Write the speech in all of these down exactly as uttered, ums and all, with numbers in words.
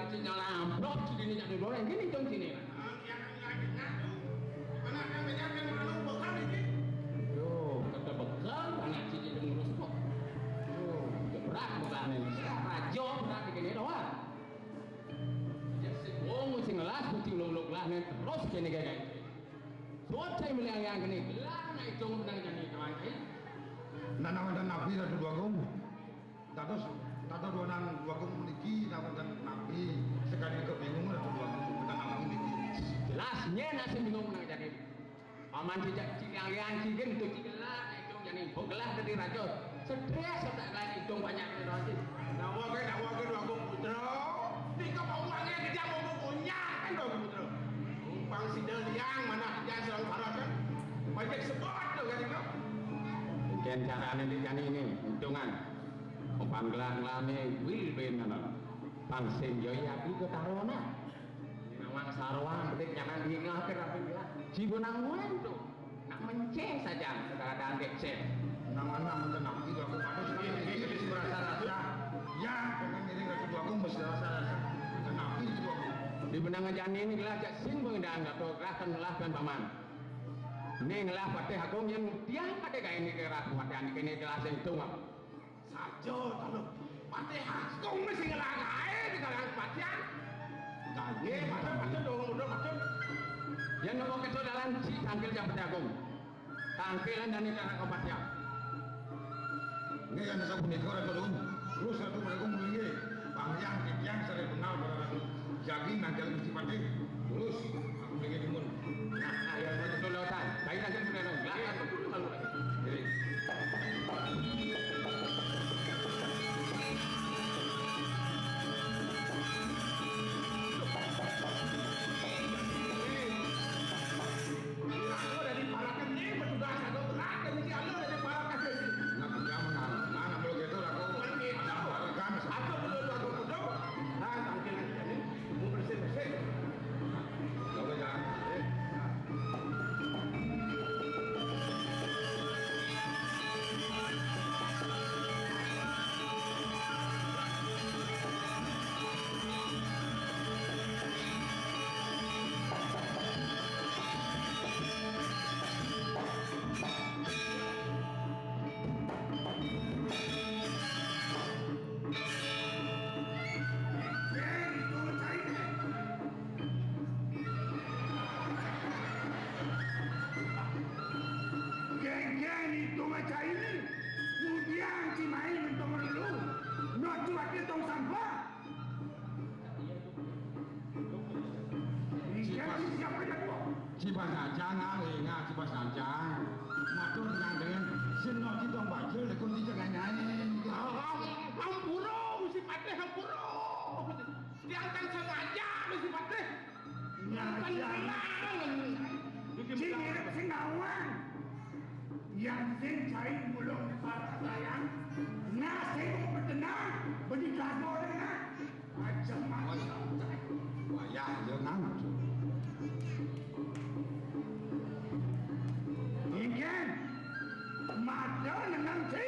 Sing nyala amplop, sing dini jadi goreng, gini dong sini. Yo, kata begal, anak cici dong ngurus kok. Yo, jebrak begal nih. Rajo begal di gini doang. Ya, si wong sing ngelas, kucing luluk lah nih, terus gini gini. Suwun saya meliang-liang gini, gelar naik dong menang jadi teman saya. Nah, nama dan nabi Ratu Dwagung. Dados, dados dua nang dua gung mriki, dados dan nabi, sekali kebingungan atau dua gung, bukan nabi mriki. Jelas, nyen asing bingung nang jadi. Paman tidak cikangan cigen tu cigelah, itu jadi bogelah tadi rajo. Stres tak lain itu banyak dari rajo. Nawa ke, nawa ke dua gung putra. Tika pawangnya kerja mau punya kan dua gung putra. Umpang sida liang mana kerja serang barat kan. Banyak sebab tu kan itu. Mungkin caranya di jani ini, hitungan. Opan gelah-gelahne kuwi ben ngono. Pang sing yo ya kuwi ketarona. Nawang sarwa petik nyanan dingah ke rapi gelah. Jiwa nang muan tu. Nak menceng saja keadaan becek. Nang anak menten aku, aku manusia ini mesti merasa rasa. Ya, dengan diri aku, aku mesti rasa rasa. Menten aku itu aku. Di benang aja ini gelah cak sing pengendaan atau gelah kan gelah kan paman. Ini gelah patih aku yang tiang patih kayak ini gelah patih ini gelah sing tunggal. Saja kalau Patih Agung mesti ngelangae di dalam patian. Nggih, Patih, Patih, dong, udah, Patih. Yen nopo kedo dalan si tangkil ya Patih Agung. Tangkilan dan ikan kau Patih. Nggih, yang saya punya kau Ratu Agung. Terus Ratu Agung nggih. Bang yang, yang saya kenal pada Ratu. Jadi nangkil mesti Patih. Terus aku pengen timun. Nah, ya, betul lautan. Baik aja sudah dong. Belakang betul kalau. Jadi. Aku dari para kening, petugas atau berat, dan si Allah dari para kasih. Nah, jangan, mana, mana belum gitu, aku. Bukan gitu. Kan, aku belum, aku belum. Nah, tangkil lagi, jadi. Mau bersih-bersih. Coba jangan. Geng-geng itu macam ini. Kemudian si main mentong dulu. Nocu wakil tong sampah. Ini siapa ya, Bu? Cipas aja, ngalih, nggak cipas aja. Matur dengan dengan sing noci tong bajil, lekun di tengah nyai. Ah, ampura, Gusti Patih, ampura. Tiang kan sengaja, Gusti Patih. Kan ngajar. Tenang. Sing ngirit sing ngawang. Yang sing cai mulung para sayang. Nah, sing mau bertenang, beri kagok dengan. Macam-macam. Wayah, ya, Kang. Ingkén, mada nenang, Ci.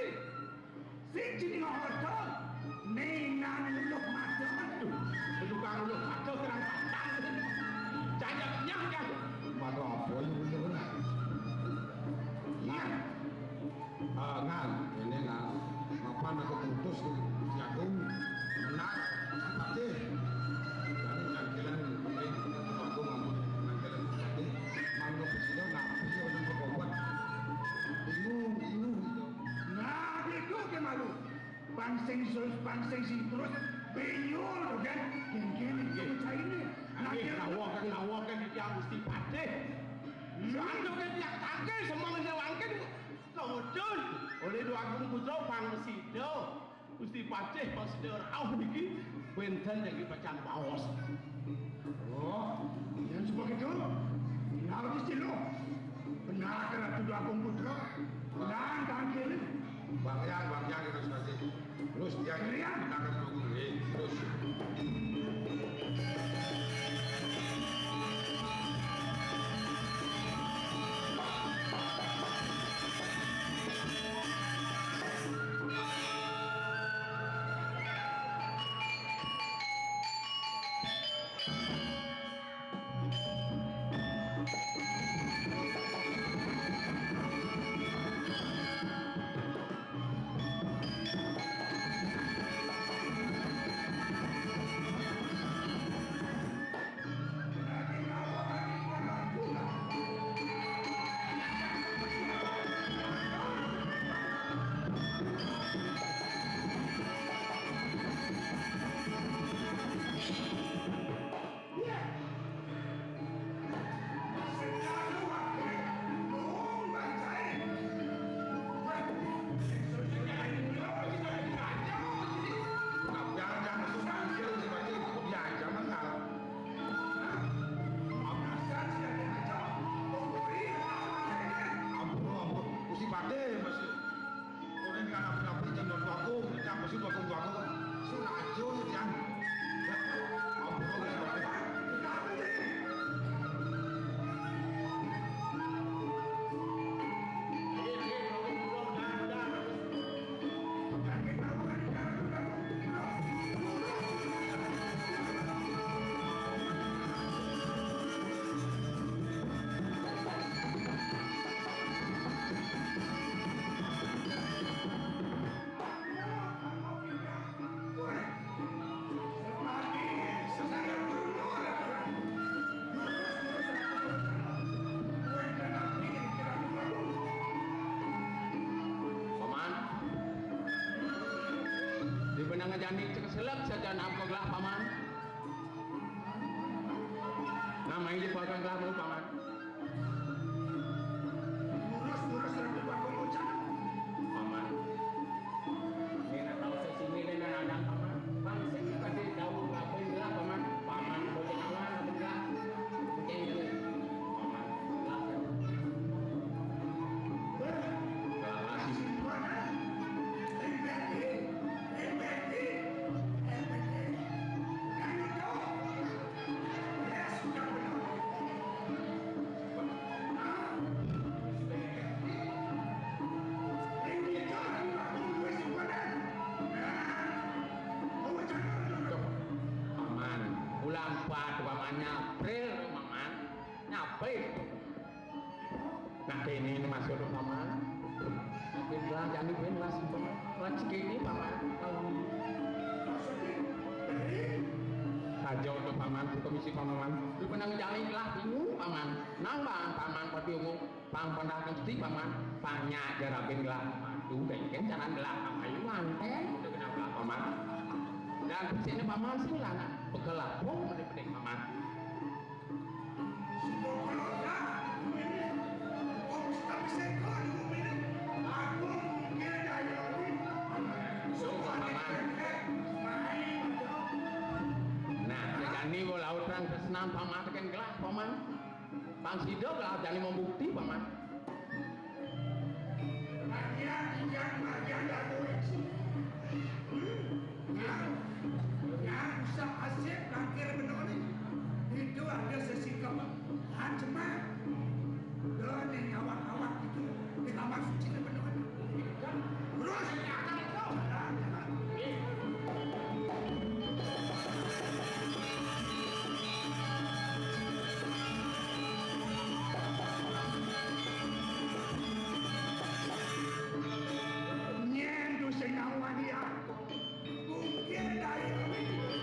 Sing jeneng hoto, nenang uluh mada. Aduh, tukang uluh mada kurang pantang. Cacak nyah, nyah. Mada apa ya, bener? Iya. Ah, Ngan, ini, Ngan. Mapan aku putus tuh, si Agung. Benar, Patih. Jadi, cangkilan, eh, Agung, Agung, cangkilan Patih. Mantuk sini, napi, orang berkobat. Bingung, bingung, gitu. Nah, itu ke malu. Pangsing sus, pangsing sing terus, bingung, kan? Gini-gini, itu cairnya. Nah, dia lawakan, lawakan, dia mesti Patih. Soalnya kan dia tangkil, semua menjawangkan. Kemudian oleh Dwagung Putra Bang Sida, Gusti Patih Bang Sida rauh niki wénten niki pacan waos. Oh, yang seperti itu. Harus dulu. Benar kan Ratu Dwagung Putra. Benar kan kiri. Bang Yang, Bang Yang kita sudah sih. Terus dia kiri, kita akan tunggu. Terus. Jani cek selek saja nampa gelah paman. Nama ini pakan gelah dulu paman. Lurus lurus lurus paman ucap. Paman. Ini nak tahu sesini ini nak ada paman. Paman sini pasti tahu apa yang gelah paman. Paman boleh kawan apa gelah. Oke ini. Paman. Gelah. Gelah lagi. Paman, bulan empat pamannya April, paman. Ngapain? Nah, ini, ini masuk tuh, paman. Tapi lah, jangan dibuat lah, sih, paman. Rezeki ini, paman. Tahu. Aja tuh, paman, itu misi, paman. Lu pernah ngejalanin lah, bingung, paman. Nang, bang, paman, pati umum. Pang pernah ngerti, paman. Pangnya aja rabin lah, paman. Tuh, bengkel, jangan gelah, paman. Iwan, teh. Itu kenapa, paman? Dan sini, paman, sih lah, nah. Bekel lah, boh, mending, paman. Nah, jani kok laut terang tersenam paman tekan gelah paman. Pang sida gelah jani membukti paman. Bagian injak bagian dapur. Nah, nah, usah asik nangkir bener nih. Itu ada sesi keempat. Hanjeman. Lo nih ngawak-ngawak gitu. Di kamar suci bener nih. Terus. Jalan, jalan. Nyen tu sing ngawak dia. Mungkin dari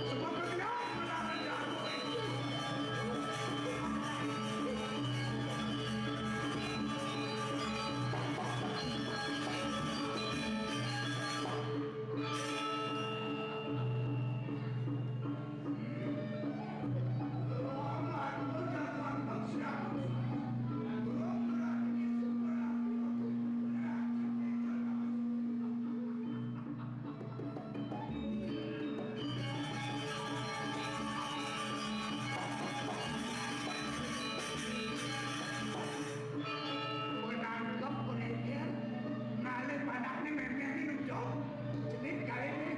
sebab kenal melarang jago itu. Nangkep, ngeker, ngalih panakne memeh ni nunjuk. Jenis kali ni.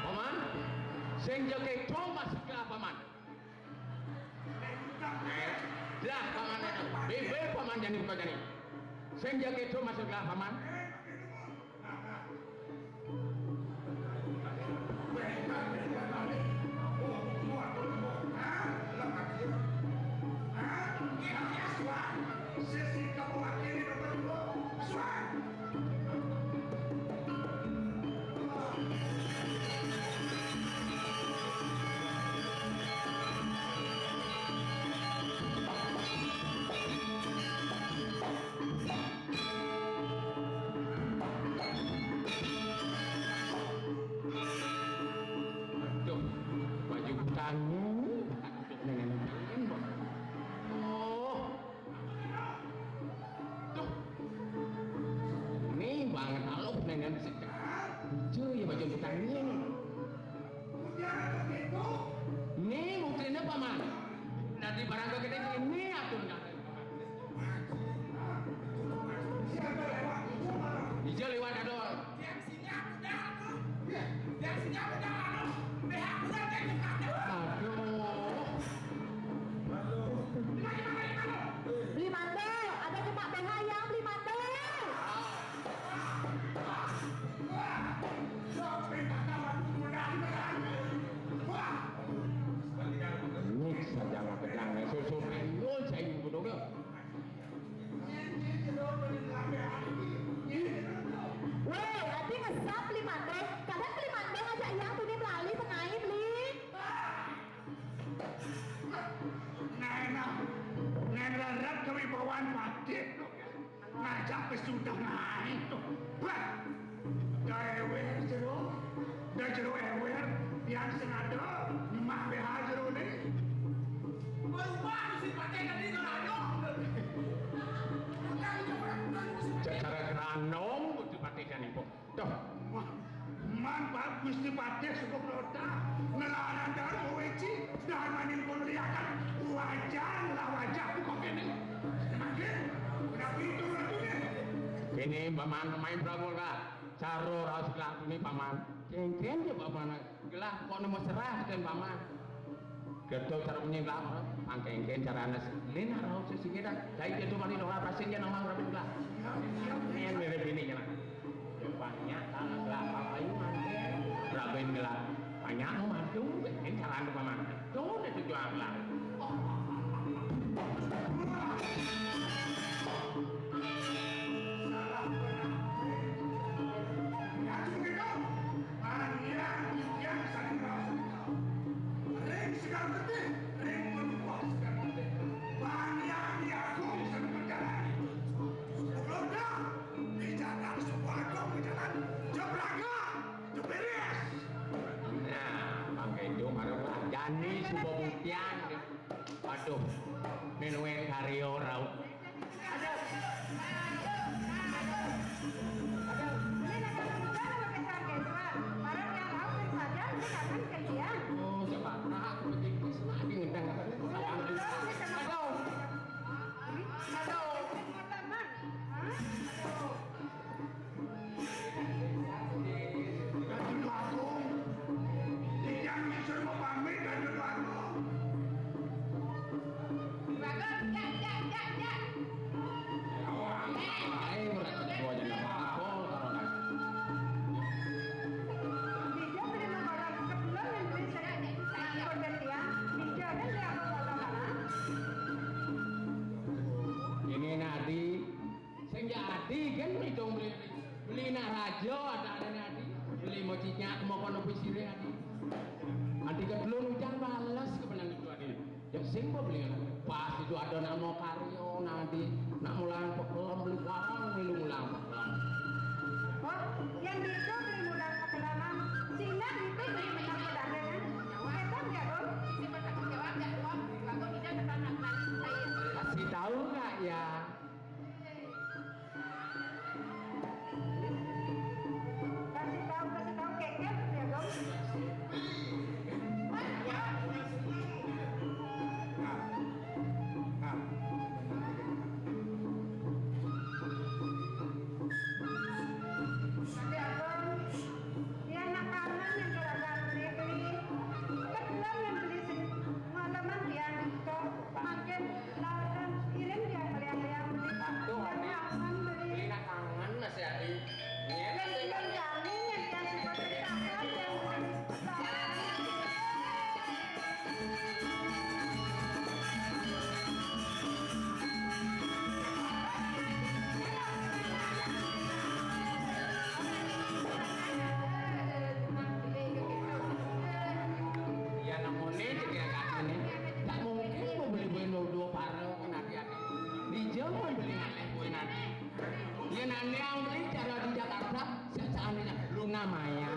Paman, sing jaga itu masuk ke paman. Lah, paman itu. Bebe, paman jani buka jani. Sing jaga itu masuk ke paman. Aduh, baju kutangmu. Dengan oh. Duh. Nih banget alok dengan sekarang. Cuy, baju kutangmu. Nih buktinya paman. Nanti barang gede ini atur. Ija lewat ada. Yang sini aku dah tuh. Yang sini aku dah tuh. Behak udah kayak gitu. Aduh. Gimana, gimana, gimana? Beli mandel, ada cuma B H ya, beli mandel. Nik saja nggak pedang, susu. Ayo, saya kudu Tuh. Wah, man Pak Gusti Patih suku Prota, ngelarang dahar weci, dahar maning pun liakan, wajar lah wajah kok kene. Makin, kenapa itu lagunya? Ini Paman, main Prabu lah. Caro raos kelantune Paman. Kengken ya Paman. Gelah kok nemu serah kan Paman. Gedhe cara menyelam, pangkengken carane lin ora usah sing kita. Dai itu mari ora pasti yen ngomong ora pula. Yen mirip ini ya. Banyak tanah kelapa kayu mangke. Ora ben gelah. Banyak madu, ben carane paman. Tuh itu jual lah. Salah benar. Ya, begitu. Panitia titiang saking raos punika. Ring Sekar Getih, ring Menumpah Sekar Getih. Panitia Agung saking Perjalanan. Roda, di jalan Sukoharjo, di jalan Jebraga, Jepiris. Nah, pakai itu marang jani suba buktian. Waduh, menuwe karya rauh. Aduh. Aduh. Aduh. Ini nak bicara pakai sangkeswan. Para yang rauh saja, ini kangen kalian. Oh, siapa? Nah, aku begitu, semua di ngedang. Aduh. Aduh. Aduh. Hah? Aduh. Kanjeng Agung. Titiang nyusun pamit, Kanjeng Agung. Bagus, jak, jak, jak, jak. Ayo, mereka keduanya nggak apa-apa, kalau nggak. Bisa beli nomor kebetulan yang beli saya. Bisa, ya. Bisa, kan, dia apa, apa, apa? Ini Nadi. Sing jadi kan itu beli, beli nak raja ada ada adi. Beli mau cincin mau kono pisire adi. Adi kedulun ujan balas kebenan itu adi. Ya sing mau beli pas itu ada nak mau karyo nadi nak mulang pekelam beli warung beli mulang pekelam. Oh, yang itu beli mulang pekelam. Sina itu beli mulang pedagang. Hebat ya, Bang? Kasih tahu nggak ya? Kasih tahu, kasih tahu keket ya, Gom. Ya, Gom. Ya, nak kangen yang gara-gara beli-beli. Kebetulan yang beli sini. Malaman dia nikah. Makin Lawan kirim dia meriang-riang beli. Aduh, Adi. Beli nak kangen masih Adi. Ngene sih. Yang kami yang dia suka ceritakan yang beli. Ya namanya juga katanya. Tak mungkin mau beli buah dua para kan hati-hati. Di Jawa beli ngalih kuwi nanti. Yen ane yang beli cara di Jakarta, seandainya Luna Maya.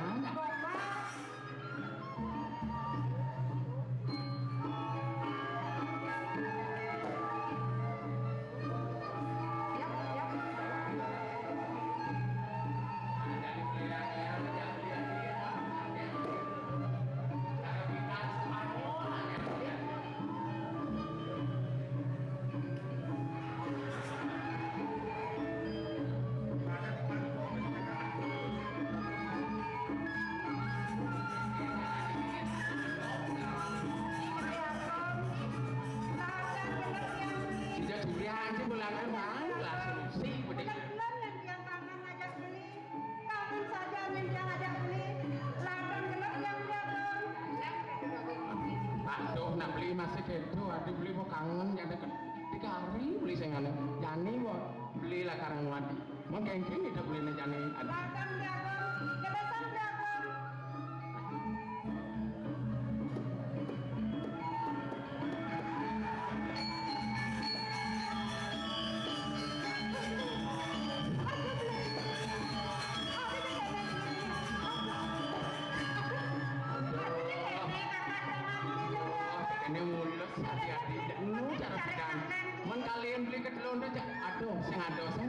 Sudah durian sih bulan kan, Bang. Langsung sih, bener. Bulan yang dia kangen ngajak beli. Kangen saja nih dia ngajak beli. Ladang gelap yang dia, Bang. Pak, tuh, nak beli masih gitu. Aduh, beli mau kangen, ya, ada kan. Tiga hari beli saya ngene. Jani mau beli lah karang wadi. Mau kengkeng kita beli nih, Jani. Aduh. Ladang dia, Bang. Kedasan dia, Bang. Ini mulus hati-hati. Lu cara pidan. Men kalian beli ke telur aja. Aduh, sing ada sing